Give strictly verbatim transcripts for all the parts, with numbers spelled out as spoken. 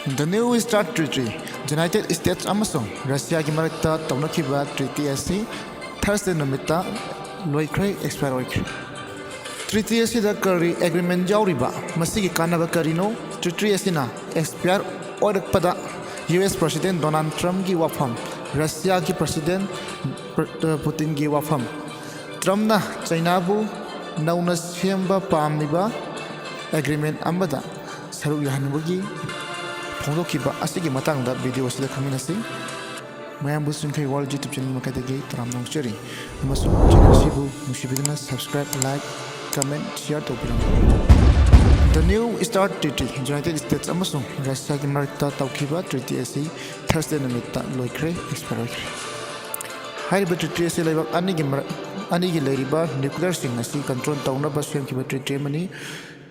The New START Treaty, United States ꯑꯃꯁꯨꯡ ꯔꯁꯤꯌꯥꯒꯤ ꯃꯔꯛꯇ ꯇꯧꯅꯈꯤꯕ treaty ꯑꯁꯤ Thursday ꯅꯨꯃꯤꯠꯇ ꯂꯣꯏꯈ꯭ꯔꯦ, expire ꯑꯣꯏꯈ꯭ꯔꯦ꯫ Treaty ꯑꯁꯤꯗ ꯀꯔꯤ agreement ꯌꯥꯎꯔꯤꯕ? ꯃꯁꯤꯒꯤ ꯀꯥꯟꯅꯕ ꯀꯔꯤꯅꯣ? Treaty ꯑꯁꯤꯅ expire ꯑꯣꯏꯔꯛꯄꯗ U S President Donald Trumpꯀꯤ ꯋꯥꯐꯝ, ꯔꯁꯤꯌꯥꯒꯤ President Putinꯒꯤ ꯋꯥꯐꯝ, Trumpꯅ ꯆꯩꯅꯥꯕꯨ ꯅꯧꯅ ꯁꯦꯝꯕ ꯄꯥꯝꯂꯤꯕ agreement ꯑꯃꯗ ꯁꯔꯨꯛ ꯌꯥꯍꯟꯕꯒꯤ ꯐꯣꯡꯗꯣꯛꯈꯤꯕ ꯑꯁꯤꯒꯤ ꯃꯇꯥꯡꯗ video ꯑꯁꯤꯗ ꯈꯪꯃꯤꯟꯅꯁꯤ꯫ ꯃꯌꯥꯝꯕꯨ ꯆꯤꯡꯈꯩ World YouTube channel ꯃꯈꯥꯏꯗꯒꯤ ꯇꯔꯥꯝꯅ ꯑꯣꯛꯆꯔꯤ, ꯑꯃꯁꯨꯡ channel ꯑꯁꯤꯕꯨ ꯅꯨꯡꯁꯤꯕꯤꯗꯨꯅ subscribe, like, comment, share ꯇꯧꯕꯤꯔꯝꯃꯨ꯫ The New START Treaty, United States ꯑꯃꯁꯨꯡ ꯔꯁꯤꯌꯥꯒꯤ ꯃꯔꯛꯇ ꯇꯧꯈꯤꯕ treaty ꯑꯁꯤ Thursday ꯅꯨꯃꯤꯠꯇ ꯂꯣꯏꯈ꯭ꯔꯦ, expire ꯑꯣꯏꯈ꯭ꯔꯦ꯫ ꯍꯥꯏꯔꯤꯕ treaty ꯑꯁꯤ ꯂꯩꯕꯥꯛ ꯑꯅꯤꯒꯤ ꯃꯔꯛ, ꯑꯅꯤꯒꯤ ꯂꯩꯔꯤꯕ nuclearꯁꯤꯡ ꯑꯁꯤ control ꯇꯧꯅꯕ ꯁꯦꯝꯈꯤꯕ treaty ꯑꯃꯅꯤ꯫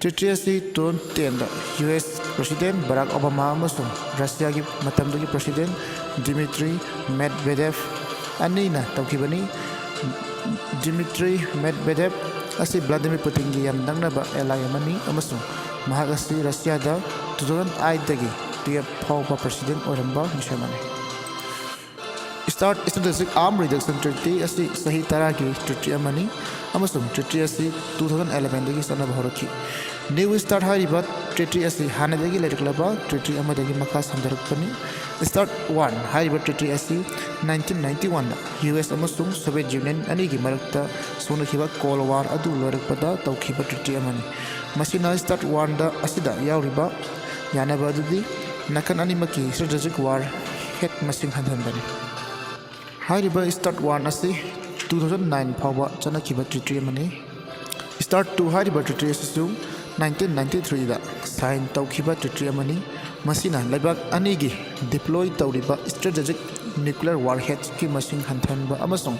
Treaty ꯑꯁꯤ two thousand tenꯗ U S President Barack Obama ꯑꯃꯁꯨꯡ ꯔꯁꯤꯌꯥꯒꯤ ꯃꯇꯝꯗꯨꯒꯤ President Dmitry Medvedev ꯑꯅꯤꯅ ꯇꯧꯈꯤꯕꯅꯤ꯫ Dmitry Medvedev ꯑꯁꯤ Vladimir Putinꯒꯤ ꯌꯥꯝ ꯅꯛꯅꯕ ally ꯑꯃꯅꯤ, ꯑꯃꯁꯨꯡ ꯃꯍꯥꯛ ꯑꯁꯤ ꯔꯁꯤꯌꯥꯗ two thousand eightꯗꯒꯤ twelve ꯐꯥꯎꯕ President ꯑꯣꯏꯔꯝꯕ ꯃꯤꯁꯛ ꯑꯃꯅꯤ꯫ START Strategic Arms Reduction Treaty ꯑꯁꯤ ꯆꯍꯤ ꯇꯔꯥꯒꯤ treaty ꯑꯃꯅꯤ, ꯑꯃꯁꯨꯡ treaty ꯑꯁꯤ two thousand elevenꯗꯒꯤ ꯆꯠꯅꯕ ꯍꯧꯔꯛꯈꯤ꯫ New START ꯍꯥꯏꯔꯤꯕ treaty ꯑꯁꯤ ꯍꯥꯟꯅꯗꯒꯤ ꯂꯩꯔꯛꯂꯕ treaty ꯑꯃꯗꯒꯤ ꯃꯈꯥ ꯁꯝꯊꯔꯛꯄꯅꯤ꯫ START one ꯍꯥꯏꯔꯤꯕ treaty ꯑꯁꯤ nineteen ninety oneꯗ U S ꯑꯃꯁꯨꯡ Soviet Union ꯑꯅꯤꯒꯤ ꯃꯔꯛꯇ ꯁꯣꯛꯅꯈꯤꯕ Cold War ꯑꯗꯨ ꯂꯣꯏꯔꯛꯄꯗ ꯇꯧꯈꯤꯕ treaty ꯑꯃꯅꯤ꯫ ꯃꯁꯤꯅ START oneꯗ ꯑꯁꯤꯗ ꯌꯥꯎꯔꯤꯕ ꯌꯥꯅꯕ ꯑꯗꯨꯗꯤ ꯅꯥꯀꯟ ꯑꯅꯤꯃꯛꯀꯤ strategic warhead ꯃꯁꯤꯡ ꯍꯟꯊꯍꯟꯕꯅꯤ꯫ ꯍꯥꯏꯔꯤꯕ START one ꯑꯁꯤ two thousand nine ꯐꯥꯎꯕ ꯆꯠꯅꯈꯤꯕ treaty ꯑꯃꯅꯤ꯫ START two ꯍꯥꯏꯔꯤꯕ treaty ꯑꯁꯤꯁꯨ nineteen ninety threeꯗ sign ꯇꯧꯈꯤꯕ treaty ꯑꯃꯅꯤ꯫ ꯃꯁꯤꯅ ꯂꯩꯕꯥꯛ ꯑꯅꯤꯒꯤ deploy ꯇꯧꯔꯤꯕ strategic nuclear warheadsꯀꯤ ꯃꯁꯤꯡ ꯍꯟꯊꯍꯟꯕ ꯑꯃꯁꯨꯡ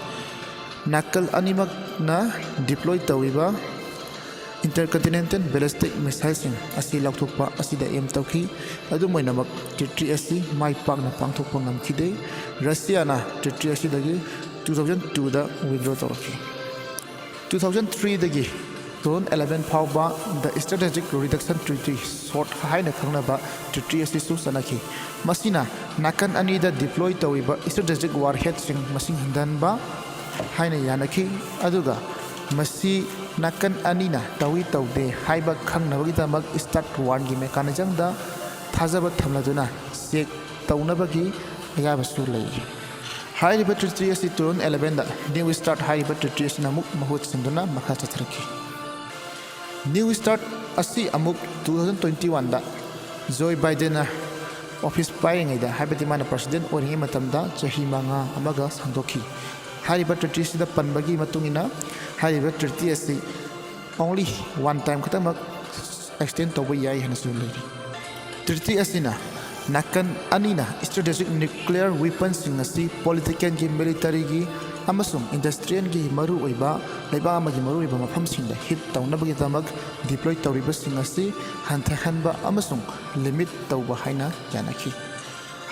ꯅꯥꯀꯜ ꯑꯅꯤꯃꯛꯅ deploy ꯇꯧꯔꯤꯕ intercontinental ballistic missileꯁꯤꯡ ꯑꯁꯤ ꯂꯧꯊꯣꯛꯄ ꯑꯁꯤꯗ aim ꯇꯧꯈꯤ꯫ ꯑꯗꯨꯝ ꯑꯣꯏꯅꯃꯛ, treaty ꯑꯁꯤ ꯃꯥꯏ ꯄꯥꯛꯅ ꯄꯥꯡꯊꯣꯛꯄ ꯉꯝꯈꯤꯗꯦ꯫ ꯔꯁꯤꯌꯥꯅ treaty ꯑꯁꯤꯗꯒꯤ two thousand twoꯗ withdraw ꯇꯧꯔꯛꯈꯤ꯫ Two thousand threeꯗꯒꯤ ꯇꯨ ꯊꯥꯎꯖꯟ ꯑꯦꯂꯦꯚꯦꯟ ꯐꯥꯎꯕ The Strategic Reduction Treaty, START ꯍꯥꯏꯅ ꯈꯪꯅꯕ treaty ꯑꯁꯤꯁꯨ ꯆꯠꯅꯈꯤ꯫ ꯃꯁꯤꯅ ꯅꯥꯀꯟ ꯑꯅꯤꯗ deploy ꯇꯧꯔꯤꯕ strategic warheadꯁꯤꯡ ꯃꯁꯤꯡ ꯍꯟꯊꯍꯟꯕ ꯍꯥꯏꯅ ꯌꯥꯅꯈꯤ꯫ ꯑꯗꯨꯒ ꯃꯁꯤ ꯅꯥꯀꯟ ꯑꯅꯤꯅ ꯇꯧꯏ ꯇꯧꯗꯦ ꯍꯥꯏꯕ ꯈꯪꯅꯕꯒꯤꯗꯃꯛ START ꯋꯥꯟꯒꯤ mechanismꯗ ꯊꯥꯖꯕ ꯊꯝꯂꯗꯨꯅ check ꯇꯧꯅꯕꯒꯤ ꯑꯌꯥꯕꯁꯨ ꯂꯩ꯫ ꯍꯥꯏꯔꯤꯕ treaty ꯑꯁꯤ ꯇꯨ ꯊꯥꯎꯖꯟ ꯑꯦꯂꯦꯚꯦꯟꯗ New START ꯍꯥꯏꯔꯤꯕ treaty ꯑꯁꯤꯅ ꯑꯃꯨꯛ ꯃꯍꯨꯠ ꯁꯤꯟꯗꯨꯅ ꯃꯈꯥ ꯆꯠꯊꯔꯛꯈꯤ꯫ New START ꯑꯁꯤ ꯑꯃꯨꯛ ꯇꯨ ꯊꯥꯎꯖꯟ ꯇ꯭ꯋꯦꯟꯇꯤ ꯋꯥꯟꯗ ꯖꯣꯏ ꯕꯥꯏꯗꯦꯟꯅ office ꯄꯥꯏꯔꯤꯉꯩꯗ, ꯍꯥꯏꯕꯗꯤ ꯃꯥꯅ president ꯑꯣꯏꯔꯤꯉꯩ ꯃꯇꯝꯗ ꯆꯍꯤ ꯃꯉꯥ ꯑꯃꯒ ꯁꯥꯡꯗꯣꯛꯈꯤ꯫ ꯍꯥꯏꯔꯤꯕ treaty ꯑꯁꯤꯗ ꯄꯟꯕꯒꯤ ꯃꯇꯨꯡ ꯏꯟꯅ, ꯍꯥꯏꯔꯤꯕ treaty ꯑꯁꯤ only one time ꯈꯛꯇꯃꯛ extend ꯇꯧꯕ ꯌꯥꯏ ꯍꯥꯏꯅꯁꯨ ꯂꯩꯔꯤ꯫ Treaty ꯑꯁꯤꯅ ꯅꯥꯀꯟ ꯑꯅꯤꯅ strategic nuclear weaponꯁꯤꯡ ꯑꯁꯤ politicalꯒꯤ, militaryꯒꯤ ꯑꯃꯁꯨꯡ industrialꯒꯤ ꯃꯔꯨꯑꯣꯏꯕ, ꯂꯩꯕꯥꯛ ꯑꯃꯒꯤ ꯃꯔꯨꯑꯣꯏꯕ ꯃꯐꯝꯁꯤꯡꯗ hit ꯇꯧꯅꯕꯒꯤꯗꯃꯛ deploy ꯇꯧꯔꯤꯕꯁꯤꯡ ꯑꯁꯤ ꯍꯟꯊꯍꯟꯕ ꯑꯃꯁꯨꯡ limit ꯇꯧꯕ ꯍꯥꯏꯅ ꯌꯥꯅꯈꯤ꯫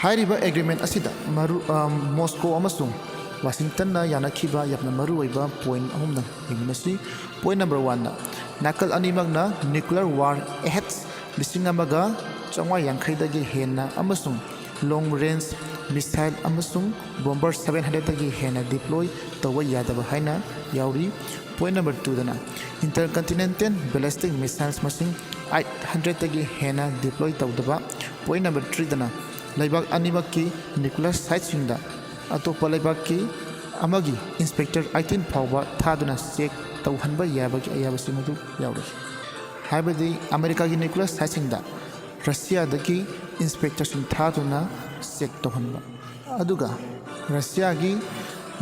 ꯍꯥꯏꯔꯤꯕ agreement ꯑꯁꯤꯗ ꯃꯔꯨ-, ꯑ, ꯃꯣꯁꯀꯣ ꯑꯃꯁꯨꯡ ꯋꯥꯁꯤꯡꯇꯟꯅ ꯌꯥꯅꯈꯤꯕ ꯌꯥꯝꯅ ꯃꯔꯨꯑꯣꯏꯕ point ꯑꯍꯨꯝꯗꯪ ꯌꯦꯡꯃꯤꯟꯅꯁꯤ꯫ Point number oneꯗ, ꯅꯥꯀꯜ ꯑꯅꯤꯃꯛꯅ nuclear warheads ꯂꯤꯁꯤꯡ ꯑꯃꯒ ꯆꯥꯝꯃꯉꯥ ꯌꯥꯡꯈꯩꯗꯒꯤ ꯍꯦꯟꯅ ꯑꯃꯁꯨꯡ long range missile ꯑꯃꯁꯨꯡ bomber seven hundredꯗꯒꯤ ꯍꯦꯟꯅ deploy ꯇꯧꯕ ꯌꯥꯗꯕ ꯍꯥꯏꯅ ꯌꯥꯎꯔꯤ꯫ Point number twoꯗꯅ, intercontinental ballistic missiles ꯃꯁꯤꯡ eight hundredꯗꯒꯤ ꯍꯦꯟꯅ deploy ꯇꯧꯗꯕ꯫ Point number threeꯗꯅ, ꯂꯩꯕꯥꯛ ꯑꯅꯤꯃꯛꯀꯤ nuclear siteꯁꯤꯡꯗ ꯑꯇꯣꯞꯄ ꯂꯩꯕꯥꯛꯀꯤ ꯑꯃꯒꯤ inspector eighteen ꯐꯥꯎꯕ ꯊꯥꯗꯨꯅ check ꯇꯧꯍꯟꯕ ꯌꯥꯕꯒꯤ ꯑꯌꯥꯕꯁꯤꯡ ꯑꯗꯨ ꯌꯥꯎꯔꯤ꯫ ꯍꯥꯏꯕꯗꯤ ꯑꯃꯦꯔꯤꯀꯥꯒꯤ nuclear siteꯁꯤꯡꯗ ꯔꯁꯤꯌꯥꯗꯒꯤ inspectorꯁꯤꯡ ꯊꯥꯗꯨꯅ check ꯇꯧꯍꯟꯕ, ꯑꯗꯨꯒ ꯔꯁꯤꯌꯥꯒꯤ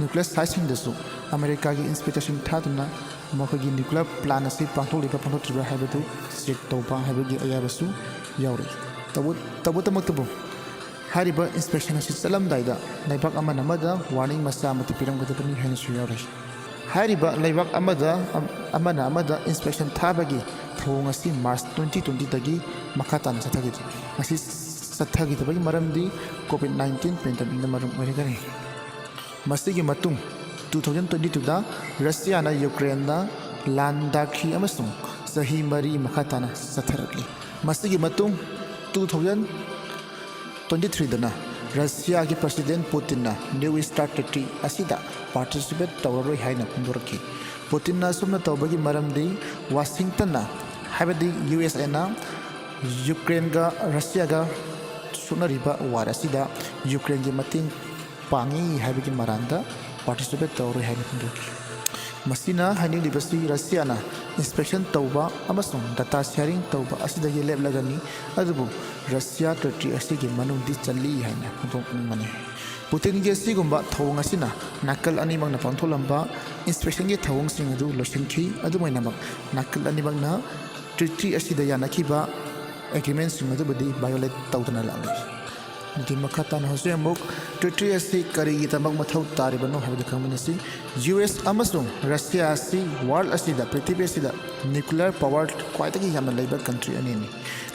nuclear siteꯁꯤꯡꯗꯁꯨ ꯑꯃꯦꯔꯤꯀꯥꯒꯤ inspectorꯁꯤꯡ ꯊꯥꯗꯨꯅ ꯃꯈꯣꯏꯒꯤ nuclear plant ꯑꯁꯤ ꯄꯥꯡꯊꯣꯛꯂꯤꯕ꯭ꯔꯥ ꯄꯥꯡꯊꯣꯛꯇ꯭ꯔꯤꯕ꯭ꯔꯥ ꯍꯥꯏꯕꯗꯨ check ꯇꯧꯕ ꯍꯥꯏꯕꯒꯤ ꯑꯌꯥꯕꯁꯨ ꯌꯥꯎꯔꯤ꯫ ꯇꯧꯕ-, ꯇꯧꯕꯇꯃꯛꯇꯕꯨ, ꯍꯥꯏꯔꯤꯕ inspection ꯑꯁꯤ ꯆꯠꯂꯝꯗꯥꯏꯗ ꯂꯩꯕꯥꯛ ꯑꯃꯅ ꯑꯃꯗ warning ꯃꯆꯥ ꯑꯃꯗꯤ ꯄꯤꯔꯝꯒꯗꯕꯅꯤ ꯍꯥꯏꯅꯁꯨ ꯌꯥꯎꯔꯤ꯫ ꯍꯥꯏꯔꯤꯕ ꯂꯩꯕꯥꯛ ꯑꯃꯗ, ꯑꯃꯅ ꯑꯃꯗ inspection ꯊꯥꯕꯒꯤ ꯊꯧꯑꯣꯡ ꯑꯁꯤ March twenty twentyꯗꯒꯤ ꯃꯈꯥ ꯇꯥꯅ ꯆꯠꯊꯈꯤꯗꯦ꯫ ꯃꯁꯤ ꯆꯠꯊꯈꯤꯗꯕꯒꯤ ꯃꯔꯝꯗꯤ COVID nineteen pandemicꯅ ꯃꯔꯝ ꯑꯣꯏꯔꯒꯅꯤ꯫ ꯃꯁꯤꯒꯤ ꯃꯇꯨꯡ two thousand twenty twoꯗ ꯔꯁꯤꯌꯥꯅ ꯌꯨꯀ꯭ꯔꯦꯟꯗ ꯂꯥꯟꯗꯥꯈꯤ ꯑꯃꯁꯨꯡ ꯆꯍꯤ ꯃꯔꯤ ꯃꯈꯥ ꯇꯥꯅ ꯆꯠꯊꯔꯛꯂꯤ꯫ ꯃꯁꯤꯒꯤ ꯃꯇꯨꯡ two thousand twenty threeꯗꯅ ꯔꯁꯤꯌꯥꯒꯤ President Putinꯅ New START Treaty ꯑꯁꯤꯗ participate ꯇꯧꯔꯔꯣꯏ ꯍꯥꯏꯅ ꯐꯣꯡꯗꯣꯔꯛꯈꯤ꯫ Putinꯅ ꯑꯁꯨꯝꯅ ꯇꯧꯕꯒꯤ ꯃꯔꯝꯗꯤ Washingtonꯅ, ꯍꯥꯏꯕꯗꯤ USAꯅ ꯌꯨꯀ꯭ꯔꯦꯟꯒ ꯔꯁꯤꯌꯥꯒ ꯁꯣꯛꯅꯔꯤꯕ war ꯑꯁꯤꯗ ꯌꯨꯀ꯭ꯔꯦꯟꯒꯤ ꯃꯇꯦꯡ ꯄꯥꯡꯉꯤ ꯍꯥꯏꯕꯒꯤ ꯃꯔꯥꯟꯗ participate ꯇꯧꯔꯔꯣꯏ ꯍꯥꯏꯅ ꯐꯣꯡꯗꯣꯛꯈꯤ꯫ ꯃꯁꯤꯅ ꯍꯥꯏꯅꯤꯡꯂꯤꯕꯁꯤ ꯔꯁꯤꯌꯥꯅ inspection ꯇꯧꯕ ꯑꯃꯁꯨꯡ data sharing ꯇꯧꯕ ꯑꯁꯤꯗꯒꯤ ꯂꯦꯞꯂꯒꯅꯤ, ꯑꯗꯨꯕꯨ ꯔꯁꯤꯌꯥ treaty ꯑꯁꯤꯒꯤ ꯃꯅꯨꯡꯗꯤ ꯆꯜꯂꯤ ꯍꯥꯏꯅ ꯐꯣꯡꯗꯣꯛꯅꯤꯡꯕꯅꯤ꯫ Putinꯒꯤ ꯑꯁꯤꯒꯨꯝꯕ ꯊꯧꯑꯣꯡ ꯑꯁꯤꯅ ꯅꯥꯀꯜ ꯑꯅꯤꯃꯛꯅ ꯄꯥꯡꯊꯣꯛꯂꯝꯕ inspectionꯒꯤ ꯊꯧꯑꯣꯡꯁꯤꯡ ꯑꯗꯨ ꯂꯣꯏꯁꯤꯟꯈꯤ꯫ ꯑꯗꯨꯝ ꯑꯣꯏꯅꯃꯛ, ꯅꯥꯀꯜ ꯑꯅꯤꯃꯛꯅ treaty ꯑꯁꯤꯗ ꯌꯥꯅꯈꯤꯕ agreementꯁꯤꯡ ꯑꯗꯨꯕꯨꯗꯤ violate ꯇꯧꯗꯅ ꯂꯥꯛꯂꯤ꯫ ꯑꯗꯨꯗꯤ ꯃꯈꯥ ꯇꯥꯅ ꯍꯧꯖꯤꯛ ꯑꯃꯨꯛ treaty ꯑꯁꯤ ꯀꯔꯤꯒꯤꯗꯃꯛ ꯃꯊꯧ ꯇꯥꯔꯤꯕꯅꯣ ꯍꯥꯏꯕꯗꯨ ꯈꯪꯃꯤꯟꯅꯁꯤ꯫ US ꯑꯃꯁꯨꯡ ꯔꯁꯤꯌꯥ ꯑꯁꯤ world ꯑꯁꯤꯗ, ꯄ꯭ꯔꯤꯊꯤꯕꯤ ꯑꯁꯤꯗ nuclear power ꯈ꯭ꯋꯥꯏꯗꯒꯤ ꯌꯥꯝꯅ ꯂꯩꯕ country ꯑꯅꯤꯅꯤ꯫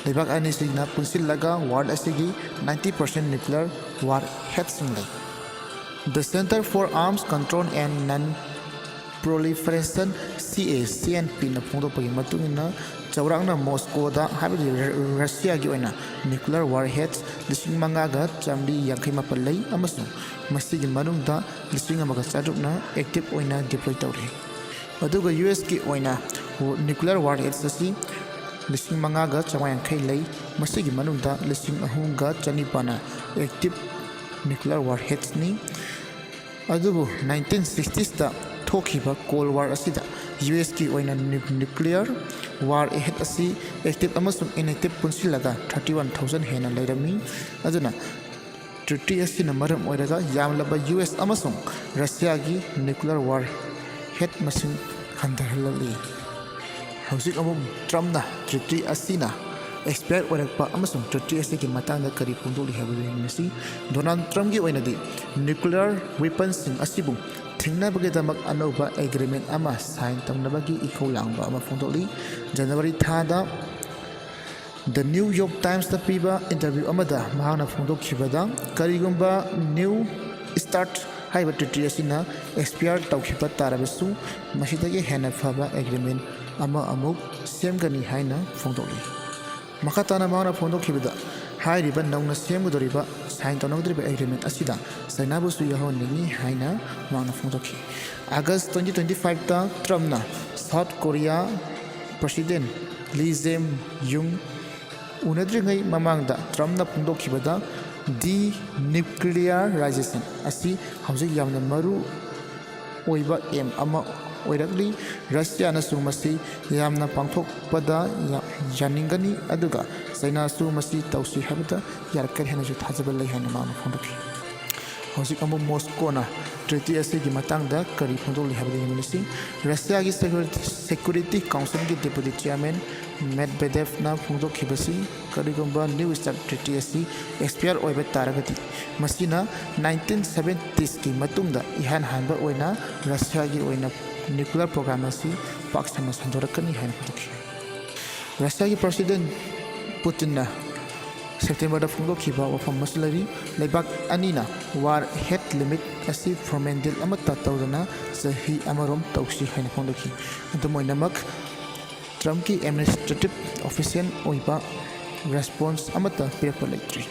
ꯂꯩꯕꯥꯛ ꯑꯅꯤꯁꯤꯅ ꯄꯨꯟꯁꯤꯜꯂꯒ world ꯑꯁꯤꯒꯤ ninety percent nuclear warheadꯁꯤꯡ ꯂꯩ꯫ The Center for Arms Control and Non Proliferation, CACNPꯅ ꯐꯣꯡꯗꯣꯛꯄꯒꯤ ꯃꯇꯨꯡ ꯏꯟꯅ, ꯆꯥꯎꯔꯥꯛꯅ ꯃꯣꯁꯀꯣꯗ, ꯍꯥꯏꯕꯗꯤ ꯔ-, ꯔꯁꯤꯌꯥꯒꯤ ꯑꯣꯏꯅ nuclear warheads ꯂꯤꯁꯤꯡ ꯃꯉꯥꯒ ꯆꯥꯃꯔꯤ ꯌꯥꯡꯈꯩ ꯃꯥꯄꯟ ꯂꯩ ꯑꯃꯁꯨꯡ ꯃꯁꯤꯒꯤ ꯃꯅꯨꯡꯗ ꯂꯤꯁꯤꯡ ꯑꯃꯒ ꯆꯥꯇ꯭ꯔꯨꯛꯅ active ꯑꯣꯏꯅ deploy ꯇꯧꯔꯤ꯫ ꯑꯗꯨꯒ USꯀꯤ ꯑꯣꯏꯅ nuclear warheads ꯑꯁꯤ ꯂꯤꯁꯤꯡ ꯃꯉꯥꯒ ꯆꯥꯝꯃꯉꯥ ꯌꯥꯡꯈꯩ ꯂꯩ꯫ ꯃꯁꯤꯒꯤ ꯃꯅꯨꯡꯗ ꯂꯤꯁꯤꯡ ꯑꯍꯨꯝꯒ ꯆꯅꯤꯄꯥꯟꯅ active nuclear warheadsꯅꯤ꯫ ꯑꯗꯨꯕꯨ nineteen sixtiesꯇ ꯊꯣꯛꯈꯤꯕ Cold War ꯑꯁꯤꯗ USꯀꯤ ꯑꯣꯏꯅ nu-, nuclear warhead ꯑꯁꯤ active ꯑꯃꯁꯨꯡ inactive ꯄꯨꯟꯁꯤꯜꯂꯒ thirty one thousand ꯍꯦꯟꯅ ꯂꯩꯔꯝꯃꯤ꯫ ꯑꯗꯨꯅ treaty ꯑꯁꯤꯅ ꯃꯔꯝ ꯑꯣꯏꯔꯒ ꯌꯥꯝꯂꯕ US ꯑꯃꯁꯨꯡ ꯔꯁꯤꯌꯥꯒꯤ nuclear warhead ꯃꯁꯤꯡ ꯍꯟꯊꯍꯜꯂꯛꯂꯤ꯫ ꯍꯧꯖꯤꯛ ꯑꯃꯨꯛ Trumpꯅ treaty ꯑꯁꯤꯅ expire ꯑꯣꯏꯔꯛꯄ ꯑꯃꯁꯨꯡ treaty ꯑꯁꯤꯒꯤ ꯃꯇꯥꯡꯗ ꯀꯔꯤ ꯐꯣꯡꯗꯣꯛꯂꯤ ꯍꯥꯏꯕꯗꯨ ꯌꯦꯡꯃꯤꯟꯅꯁꯤ꯫ Donald Trumpꯀꯤ ꯑꯣꯏꯅꯗꯤ nuclear weaponsꯁꯤꯡ ꯑꯁꯤꯕꯨ ꯊꯤꯡꯅꯕꯒꯤꯗꯃꯛ ꯑꯅꯧꯕ agreement ꯑꯃ sign ꯇꯧꯅꯕꯒꯤ ꯏꯈꯧ ꯂꯥꯡꯕ ꯑꯃ ꯐꯣꯡꯗꯣꯛꯂꯤ꯫ January ꯊꯥꯗ The New York Timesꯇ ꯄꯤꯕ interview ꯑꯃꯗ ꯃꯍꯥꯛꯅ ꯐꯣꯡꯗꯣꯛꯈꯤꯕꯗ, ꯀꯔꯤꯒꯨꯝꯕ New START ꯍꯥꯏꯔꯤꯕ treaty ꯑꯁꯤꯅ expire ꯇꯧꯈꯤꯕ ꯇꯥꯔꯕꯁꯨ, ꯃꯁꯤꯗꯒꯤ ꯍꯦꯟꯅ ꯐꯕ agreement ꯑꯃ ꯑꯃꯨꯛ ꯁꯦꯝꯒꯅꯤ ꯍꯥꯏꯅ ꯐꯣꯡꯗꯣꯛꯂꯤ꯫ ꯃꯈꯥ ꯇꯥꯅ ꯃꯍꯥꯛꯅ ꯐꯣꯡꯗꯣꯛꯈꯤꯕꯗ, ꯍꯥꯏꯔꯤꯕ ꯅꯧꯅ ꯁꯦꯝꯒꯗꯧꯔꯤꯕ, sign ꯇꯧꯅꯒꯗꯧꯔꯤꯕ agreement ꯑꯁꯤꯗ ꯆꯥꯏꯅꯥꯕꯨꯁꯨ ꯌꯥꯎꯍꯟꯅꯤꯡꯏ ꯍꯥꯏꯅ ꯃꯍꯥꯛꯅ ꯐꯣꯡꯗꯣꯛꯈꯤ꯫ August twenty twenty five ꯇ Trump ꯅ South Korea President Lee Jae-yong ꯎꯅꯗ꯭ꯔꯤꯉꯩ ꯃꯃꯥꯡꯗ Trump ꯅ ꯐꯣꯡꯗꯣꯛꯈꯤꯕꯗ, denuclearization ꯑꯁꯤ ꯍꯧꯖꯤꯛ ꯌꯥꯝꯅ ꯃꯔꯨ ꯑꯣꯏꯕ aim ꯑꯃ ꯑꯣꯏꯔꯛꯂꯤ꯫ ꯔꯁꯤꯌꯥꯅꯁꯨ ꯃꯁꯤ ꯌꯥꯝꯅ ꯄꯥꯡꯊꯣꯛꯄꯗ ꯌꯥ-, ꯌꯥꯅꯤꯡꯒꯅꯤ, ꯑꯗꯨꯒ ꯆꯥꯏꯅꯥꯁꯨ ꯃꯁꯤ ꯇꯧꯁꯤ ꯍꯥꯏꯕꯗ ꯌꯥꯔꯛꯀꯅꯤ ꯍꯥꯏꯅꯁꯨ ꯊꯥꯖꯕ ꯂꯩ ꯍꯥꯏꯅ ꯃꯥꯅ ꯐꯣꯡꯗꯣꯛꯈꯤ꯫ ꯍꯧꯖꯤꯛ ꯑꯃꯨꯛ ꯃꯣꯁꯀꯣꯅ treaty ꯑꯁꯤꯒꯤ ꯃꯇꯥꯡꯗ ꯀꯔꯤ ꯐꯣꯡꯗꯣꯛꯂꯤ ꯍꯥꯏꯕꯗꯨ ꯌꯦꯡꯃꯤꯟꯅꯁꯤ꯫ ꯔꯁꯤꯌꯥꯒꯤ security, Security Council ꯒꯤ Deputy Chairman Medvedevꯅ ꯐꯣꯡꯗꯣꯛꯈꯤꯕꯁꯤ, ꯀꯔꯤꯒꯨꯝꯕ New START treaty ꯑꯁꯤ expire ꯑꯣꯏꯕ ꯇꯥꯔꯒꯗꯤ, ꯃꯁꯤꯅ nineteen seventies ꯀꯤ ꯃꯇꯨꯡꯗ ꯏꯍꯥꯟ ꯍꯥꯟꯕ ꯑꯣꯏꯅ ꯔꯁꯤꯌꯥꯒꯤ ꯑꯣꯏꯅ nuclear program ꯑꯁꯤ ꯄꯥꯛ ꯁꯟꯅ ꯁꯟꯗꯣꯔꯛꯀꯅꯤ ꯍꯥꯏꯅ ꯐꯣꯡꯗꯣꯛꯈꯤ꯫ ꯔꯁꯤꯌꯥꯒꯤ President ꯄꯨꯇꯤꯟꯅ September ꯗ ꯐꯣꯡꯗꯣꯛꯈꯤꯕ ꯋꯥꯐꯝ ꯑꯃꯁꯨ ꯂꯩꯔꯤ꯫ ꯂꯩꯕꯥꯛ ꯑꯅꯤꯅ warhead limit ꯑꯁꯤ formal deal ꯑꯃꯠꯇ ꯇꯧꯗꯅ ꯆꯍꯤ ꯑꯃꯔꯣꯝ ꯇꯧꯁꯤ ꯍꯥꯏꯅ ꯐꯣꯡꯗꯣꯛꯈꯤ꯫ ꯑꯗꯨꯝ ꯑꯣꯏꯅꯃꯛ, Trump ꯀꯤ administrative official ꯑꯣꯏꯕ response ꯑꯃꯠꯇ ꯄꯤꯔꯛꯄ ꯂꯩꯇ꯭ꯔꯤ꯫